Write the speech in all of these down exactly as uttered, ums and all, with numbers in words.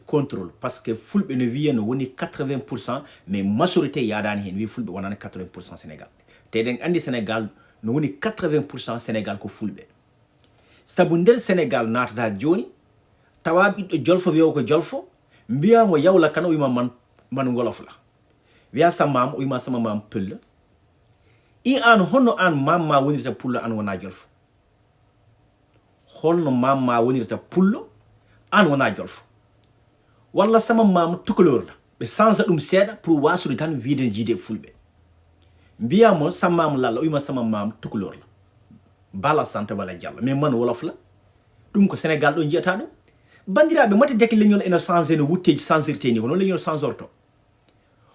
Contrôle, parce que fulɓe no wiya no woni quatre-vingts pour cent, mais majorité yaadaani heen, wi fulɓe wonaani quatre-vingts pour cent Sénégal. Te eɗen anndi Sénégal no woni quatre-vingts pour cent Sénégal ko fulɓe. Sabu nder Sénégal naatata jooni, tawa ɓiɗɗo jolfo wiya ko jolfo, mbiya mo yawla kan, o wima man, man wolof la. Wiya sa maam, o wima sama maam pël la. I aan, honno aan maam ma wonirta pullo, aan wona jolfo? Holno maam ma wonirta pullo, aan wona jolfo? Walla sama maam tukulóor la? Ɓe change ɗum seeɗa pour wasude tan wiide jiide fulɓe. Mbiya mo sama maam lalla, o wima sama maam tukulóor la. Bala Sante walla Jallo, mais man wolof la. Ɗum ko Sénégal ɗo njiyata ɗum. Banndiraaɓe, mate deke leñol eno change no wutteeji changirte ni, ko noon leñol changorto.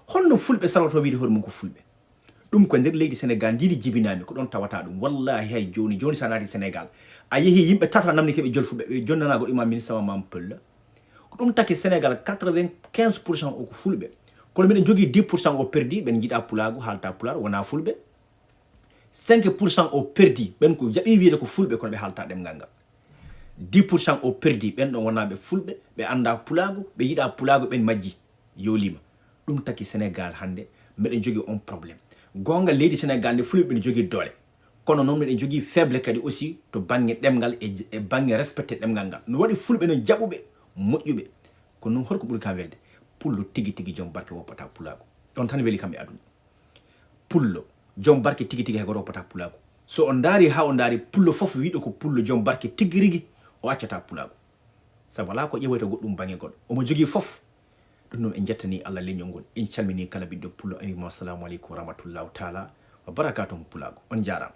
Honno fulɓe sarorto wiide hoore mum ko fulɓe? Ɗum ko nder leydi Sénégal ndi ndi jibinami, ko ɗon tawata ɗum. Wallahi hay jooni, jooni sa naati Sénégal, a yehi yimɓe tato a namni keɓe jolfuɓe, ɓe jonnanago ɗum ma min sama maam pël la. Ko ɗum taki Sénégal quatre-vingt-quinze pour cent o ko fulɓe. Kono miɗen jogii dix pour cent o perdi, ɓen jiɗa pulaagu, haalta pulaar, wona fulɓe. Cinq pour cent o perdi, ɓen ko jaɓi wiide ko fulɓe, kono ɓe haalta ɗemngal ngal. Dix pour cent o perdi, ɓen ɗon wonaaɓe fulɓe, ɓe annda pulaagu, ɓe yiɗa pulaagu, ɓen majji, yowlima. Ɗum taki Sénégal hannde, meɗen jogii on problème. Goonga, leydi Sénégal nde fulɓe ɓe jogii doole. Kono noon meɗen jogii faible kadi aussi to bannge ɗemngal e, e bannge respecté ɗemngal ngal. No waɗi fulɓe noon jaɓuɓe, moƴƴuɓe. Kono noon holko ɓuri kam welde? Pullo tigi tigi joom barke woppata pulaagu. Ɗon tan weli kam e aduna. Pullo joom barke tigi tigi hay goto woppata pulaagu. So on ndaari haa on ndaari pullo fof wiɗo ko pullo joom barke tigi rigi, o accata pulaagu. Sabu alaa ko ƴewoyta goɗɗum bannge goɗɗo. Omo jogii fof. Ɗum noon en njettani Allah leñol ngol. En calmini kala ɓiɗɗo pullo, en wima assalamu aleykum wa rahmatullahu taala wa barakatuhu pulaagu. On njaaraama.